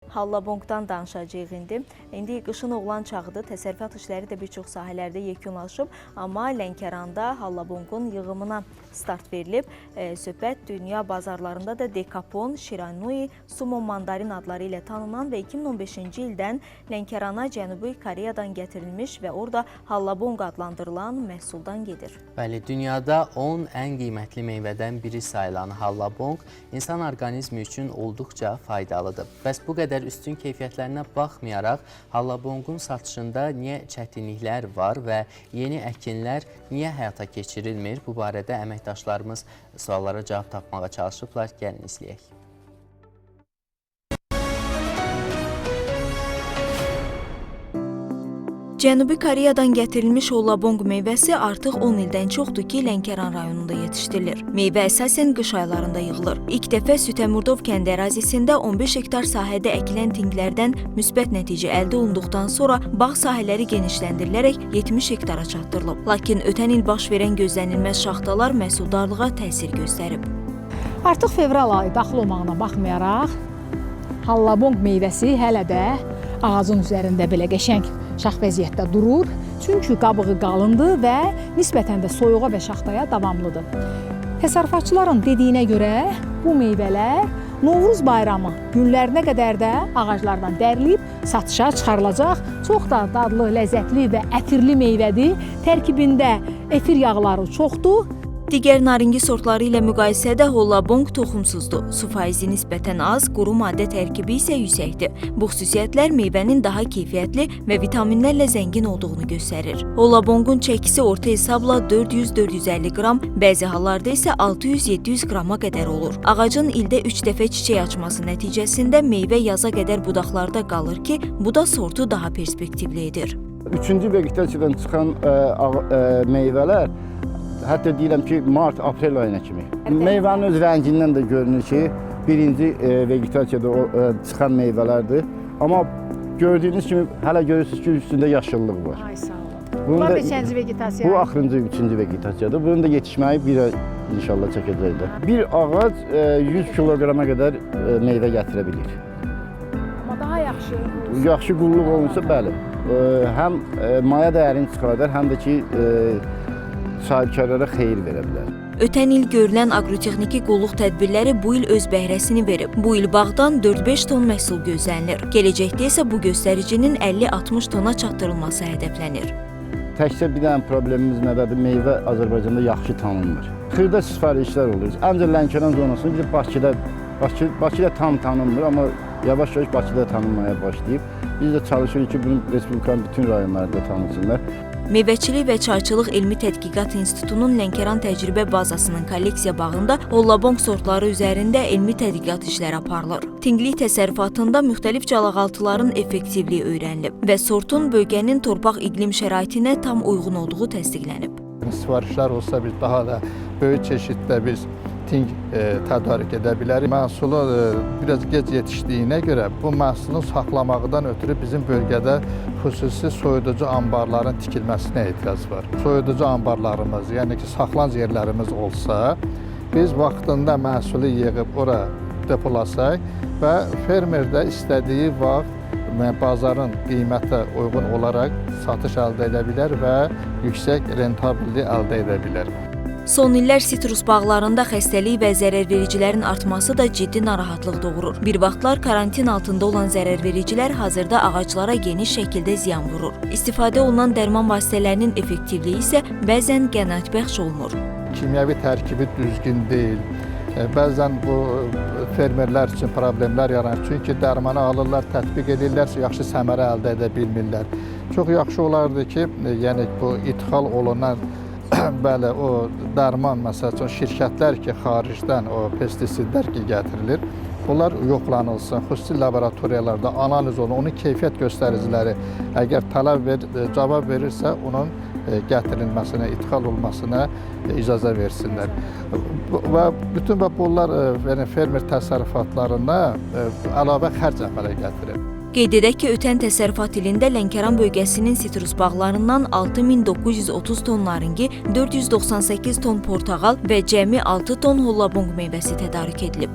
Hallabongdan danışacağıq indi. İndi qışın oğlan çağıdır. Təsərrüfat işləri də bir çox sahələrdə yekunlaşıb, amma Lənkəranda Hallabongun yığımına start verilib. Söhbət dünya bazarlarında da Dekapon, Shiranui, Sumo Mandarin adları ilə tanınan və 2015-ci ildən Lənkərana Cənubi Koreyadan gətirilmiş və orada Hallabong adlandırılan məhsuldan gedir. Bəli, dünyada 10 ən qiymətli meyvədən biri sayılan hallabong insan orqanizmi üçün olduqca faydalıdır. Bəs bu qədər üstün keyfiyyətlərinə baxmayaraq hallabongun satışında niyə çətinliklər var və yeni əkinlər niyə həyata keçirilmir? Bu barədə əməkdaşlarımız suallara cavab tapmağa çalışıblar. Gəlin izləyək. Cənubi Koreyadan gətirilmiş Hollabong meyvəsi artıq 10 ildən çoxdur ki, Lənkəran rayonunda yetişdirilir. Meyvə əsasən qış aylarında yığılır. İlk dəfə Sütəmurdov kəndi ərazisində 15 hektar sahədə əkilən tinglərdən müsbət nəticə əldə olunduqdan sonra bağ sahələri genişləndirilərək 70 hektara çatdırılıb. Lakin ötən il baş verən gözlənilməz şaxtalar məhsuldarlığa təsir göstərib. Artıq fevral ayı daxil olmağına baxmayaraq, Hallabong meyvəsi hələ də ağacın üzərində belə qəşəng şax vəziyyətdə durur. Çünki qabığı qalındır və nisbətən də soyuğa və şaxtaya davamlıdır. Təsərrüfatçıların dediyinə görə bu meyvələr Novruz bayramı günlərinə qədər də ağaclardan dərilib satışa çıxarılacaq. Çox da dadlı, ləzzətli və ətirli meyvədir. Tərkibində efir yağları çoxdur. Digər naringi sortları ilə müqayisədə Hollabong toxumsuzdur. Su faizi nisbətən az, quru maddə tərkibi isə yüksəkdir. Bu xüsusiyyətlər meyvənin daha keyfiyyətli və vitaminlərlə zəngin olduğunu göstərir. Hollabongun çəkisi orta hesabla 400-450 qram, bəzi hallarda isə 600-700 qrama qədər olur. Ağacın ildə 3 dəfə çiçək açması nəticəsində meyvə yaza qədər budaqlarda qalır ki, bu da sortu daha perspektivli edir. Üçüncü vegetasiyadan çıxan meyvələr, hətta deyirəm ki, mart, aprel ayına kimi. Meyvənin öz rəngindən də görünür ki, birinci vegetasiyada çıxan meyvələrdir. Amma gördüyünüz kimi, hələ görürsünüz ki, üstündə yaşıllıq var. Ay sağ olun. Bunun Bunlar da- neçənci vegetasiya? Bu axırıncı, üçüncü vegetasiyadır. Bunun da yetişməyi bir ay inşallah çəkəcəkdir. Bir ağac 100 kiloqrama qədər meyvə gətirə bilir. Amma daha yaxşı. Yaxşı qulluq olunsa, bəli. Həm maya dəyərini çıxardar, həm də ki, sahibkarlara xeyir verə bilər. Ötən il görülən aqrotexniki qulluq tədbirləri bu il öz bəhrəsini verib. Bu il bağdan 4-5 ton məhsul gözlənilir. Gələcəkdə isə bu göstəricinin 50-60 tona çatdırılması hədəflənir. Təkcə bir dənə problemimiz nədədir? Meyvə Azərbaycanda yaxşı tanınmır. Xırda sifarişlər olur. Ancaq Lənkəran zonasında bir də Bakıda tam tanınmır, amma yavaş-yavaş Bakıda tanınmaya başlayıb. Biz də çalışırıq ki, bunu Respublikanın bütün rayonlarında tanınsınlar. Meyvəçilik və Çayçılıq Elmi Tədqiqat İnstitutunun Lənkəran Təcrübə Bazasının kolleksiya bağında Hollabong sortları üzərində elmi tədqiqat işləri aparılır. Tinglik təsərrüfatında müxtəlif calaqaltıların effektivliyi öyrənilib və sortun bölgənin torpaq iqlim şəraitinə tam uyğun olduğu təsdiqlənib. Sifarişlər olsa biz daha da böyük çeşiddə biz ting tədarük edə bilərik. Məhsulu biraz gec yetişdiyinə görə bu məhsulun saxlamaqdan ötürü bizim bölgədə xüsusi soyuducu anbarların tikilməsinə ehtiyac var. Soyuducu anbarlarımız, yəni ki, saxlanc yerlərimiz olsa, biz vaxtında məhsulu yığıb ora depolasaq və fermer də istədiyi vaxt bazarın qiymətə uyğun olaraq satış əldə edə bilər və yüksək rentabellik əldə edə bilər. Son illər sitrus bağlarında xəstəlik və zərərvericilərin artması da ciddi narahatlıq doğurur. Bir vaxtlar karantin altında olan zərərvericilər hazırda ağaclara geniş şəkildə ziyan vurur. İstifadə olunan dərman vasitələrinin effektivliyi isə bəzən qənaətbəxş olmur. Kimyəvi tərkibi düzgün deyil. Bəzən bu fermerlər üçün problemlər yaranır. Çünki dərmanı alırlar, tətbiq edirlər, yaxşı səmərə əldə edə bilmirlər. Çox yaxşı olardı ki, yəni bu idxal olunan bəli, o dərman məsəl üçün şirkətlər ki, xaricdən o pestisidlər ki gətirilir, bunlar yoxlanılsın, xüsusi laboratoriyalarda analiz olunsun, onun keyfiyyət göstəriciləri əgər tələb cavab verirsə, onun gətirilməsinə, idxal olmasına icazə versinlər. Və bütün bunlar yəni fermer təsərrüfatlarına əlavə xərc əmələ gətirir. Qeyd edək ki, ötən təsərrüfat ilində Lənkəran bölgəsinin sitrus bağlarından 6930 ton naringi, 498 ton portağal və cəmi 6 ton hollabong meyvəsi tədarük edilib.